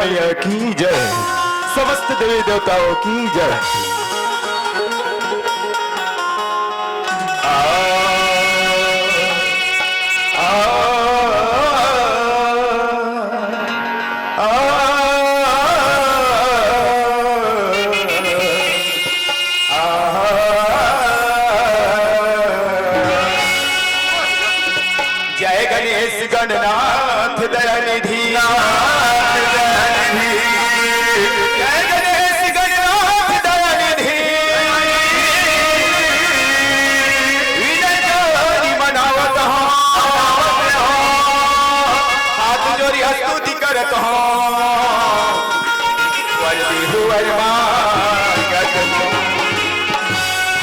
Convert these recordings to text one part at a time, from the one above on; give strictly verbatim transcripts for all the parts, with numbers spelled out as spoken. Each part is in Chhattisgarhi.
मैया की जय, समस्त देवी देवताओं की जय। आ, आ, आ, आ, जय गणेश गणनाथ दयानिधि। नाथ दयानिधि। जय गणेश गणनाथ दयानिधि। विनय जोरी मनावत हौं। हाथ जोरी स्तुति करत हौं। वर देहु वर मांगत हौं।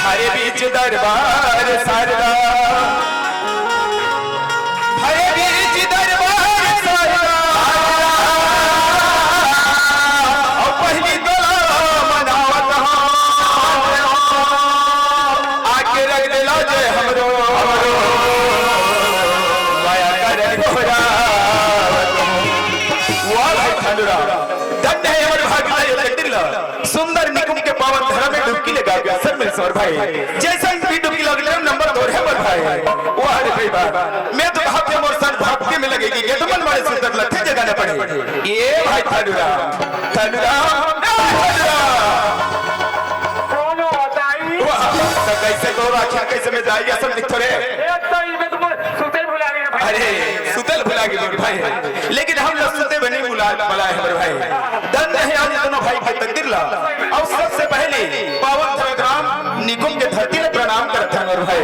हरे बीच दरबार सरदा। हरे बीच दरबार सरदा। अउ पहिली तोला मनावत हौं। आके रख देला जय हमरो। माया का रंग दोहरावत हौं। वाह भाई खांडू राम, धन्य है हमर भाग्य ला, ये तकदीर ला। सुंदर निकुंभ के पावन धरा में डुबकी लगा के अवसर मिलिस हमर भाई। जइसन भी डुबकी लगले नंबर तोर हे हमर भाई। वाह रे भाई वाह। मैं तो कहत हौं मोर सन भक्ति में लगे कि गेट मन मारे सुंदर लठे जगाना पड़े। ए भाई थानूराम, थानूराम, ए थानूराम। कोनो दाई। वाह, त कइसे तोर आँखिया कइसे में दाई असन दिखथो रे? ए दाई, मैं तो सुते भुला गे भाई। अरे, सुतल भुला गे भाई। लेकिन हम लोग सुते भी नहीं बुला, बुलाए हमर भाई। धन्य है आज दोनों भाई के तकदीर ला। अउ सबसे पहले पावन धरा ग्राम निकुंभ के धरती ला प्रणाम करत हन हमर भाई।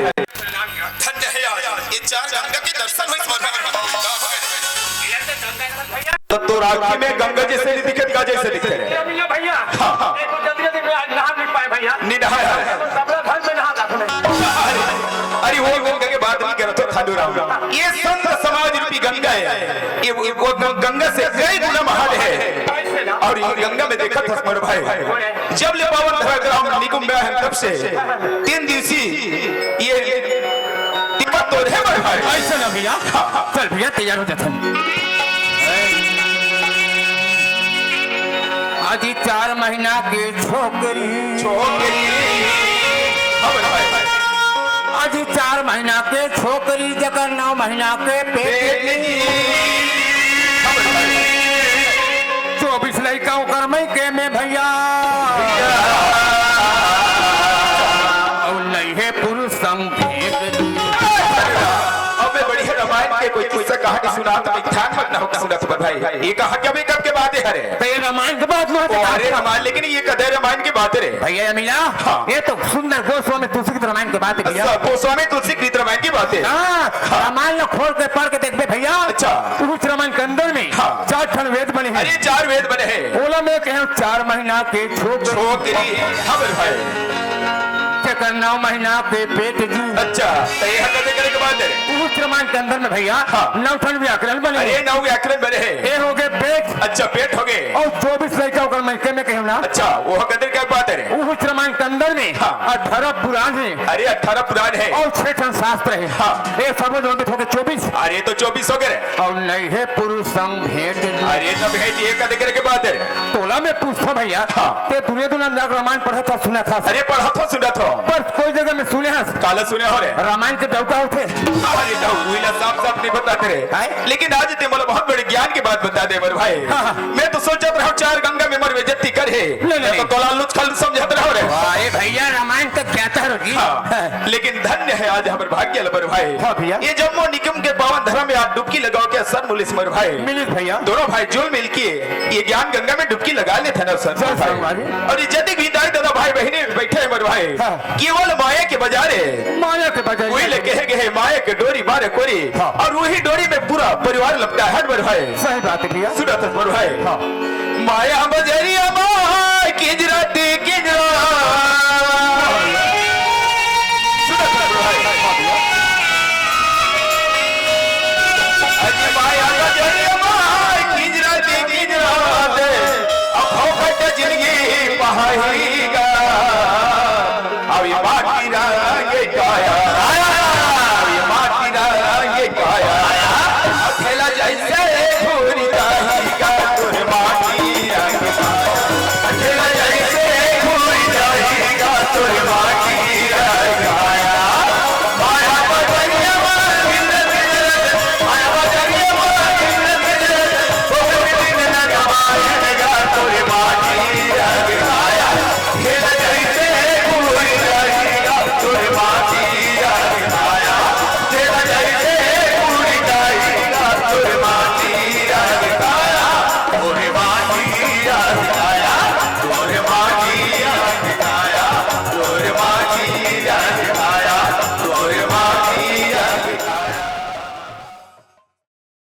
धन्य है आज ये चार गंगा के दर्शन होइस हमर भाई। त तोर आँखी में गंगा जइसे नहीं दिखत, का जइसे दिखत रे? भैया, हाँ, हाँ। एक जल्दी जल्दी में आज नहा नहीं पाए भैया। नहीं नहाए। सबला घर में नहा जाते हैं। अरे, अरे, वो गंगा के बात नहीं करत हौं खांडूराम। ये संत समाज रूपी गंगा है। ये वो, वो गं-, गंगा से कई गुना महान है। अउ ये गंगा में देखत हस हमर भाई, जब ले पावन धरा ग्राम निकुंभ में है तब से तीन दिवसी ये टिकट तो रहे हमर भाई। अइसे ना भैया, चल भैया तैयार हो जाथन। आज चार महीना के छोकरी। छोकरी। हाँ भाई। आज चार महीना के छोकरी, जकर नौ महीना के पेट। पेट। हाँ भाई। चौबीस लइका ओकर मइके में भैया। अउ नइ हे पुरुष संग भेंट। अबे बढ़िया रामायण के कोई किस्सा कहानी सुना तो मैं ध्यान मत ना हो सुना तो भाई। ये कहा क्या बेकत के बात है रे? तो ये रामायण के बात में होता ओ, अरे है। रामायण, लेकिन ये कदे रामायण की बात है रे? भैया अमीला, हाँ। ये तो सुंदर गोस्वामी तुलसी के रामायण की बात है भैया। अच्छा, गोस्वामी तुलसी की रामायण की बात है। हाँ, हाँ। रामायण ला खोल के पढ़ के देखबे भैया। अच्छा। उस रामायण के अंदर में हाँ। चार ठन वेद बने हैं। अरे चार वेद बने हैं। ओला मैं कहे चार महीना के छोकरी। छोकरी। हाँ मेरे भाई। जेकर नौ महीना के पेट जी। अच्छा, तो ये हर कदे करे के बात है। उस रामायण के अंदर में भैया हाँ। नौ ठन व्याकरण बने अरे हैं। नौ व्याकरण बने हैं। ये हो गए पेट। अच्छा, पेट हो गए। अउ चौबीस लइका ओकर मइके में कहे ना। अच्छा, वो कदे करे के बात है रे? उस रामायण के अंदर में हाँ। अठारह पुराण है। अरे अठारह पुराण है। अउ छह ठन शास्त्र है। हाँ। ये सब जोड़ के हो गए चौबीस। अरे तो चौबीस हो गए रे। अउ नइ हे पुरुष संग भेंट जी। अरे तो भेंट ये कदे करे के बात है रे? तोला मैं पूछथौं भैया, हाँ। ते दुनिया दुनिया में जाके रामायण पढ़त हस, सुनत हस। अरे पढ़त हौं, सुनत हौं। पर कोई जगह में सुने हस? काला सुने हो रे? रामायण के डौका होथे। अरे डौका, उही ला साफ साफ नहीं बताते रे। हैं? लेकिन आज ते मोला बहुत बड़े ज्ञान की बात बता दे मेरे भाई। हाँ, हाँ। मैं तो सोचत रहूं चार गंगा में मोर बेइज्जती करे। नहीं, नहीं, तो नहीं। तोला लुच खल समझत रहूं रे। अरे भैया, रामायण तो ज्ञाता रहो जी। हाँ। लेकिन धन्य है आज हमर भाग्य ल मेरे भाई। हाँ भैया। ये जम्मो निकुंभ के पावन धरा में आज डुबकी लगाव के अवसर मिलिस मेरे भाई। मिलिस भैया। दोनों भाई जुल मिल के ये ज्ञान गंगा में डुबकी लगा लेथन अवसर जय मेरे भाई। संगवारी। अउ ये जतिक भी दाई ददा भाई बहिनी बैठे हैं मेरे भाई। हाँ। केवल माया के बजारे। माया के बजारे। उही ले कहे गए हे, माया के डोरी मारे कोरी। हाँ। अउ उही डोरी में पूरा परिवार लपटा है मेरे भाई। सही बात है भैया। सुनत हस मेरे भाई। हाँ। माया बजरिया माय किंजरत किंजरा। सुनत हस मेरे भाई। अजी माया बजरिया माय किंजरत किंजरा। अब फोकट जिंदगी पहाई।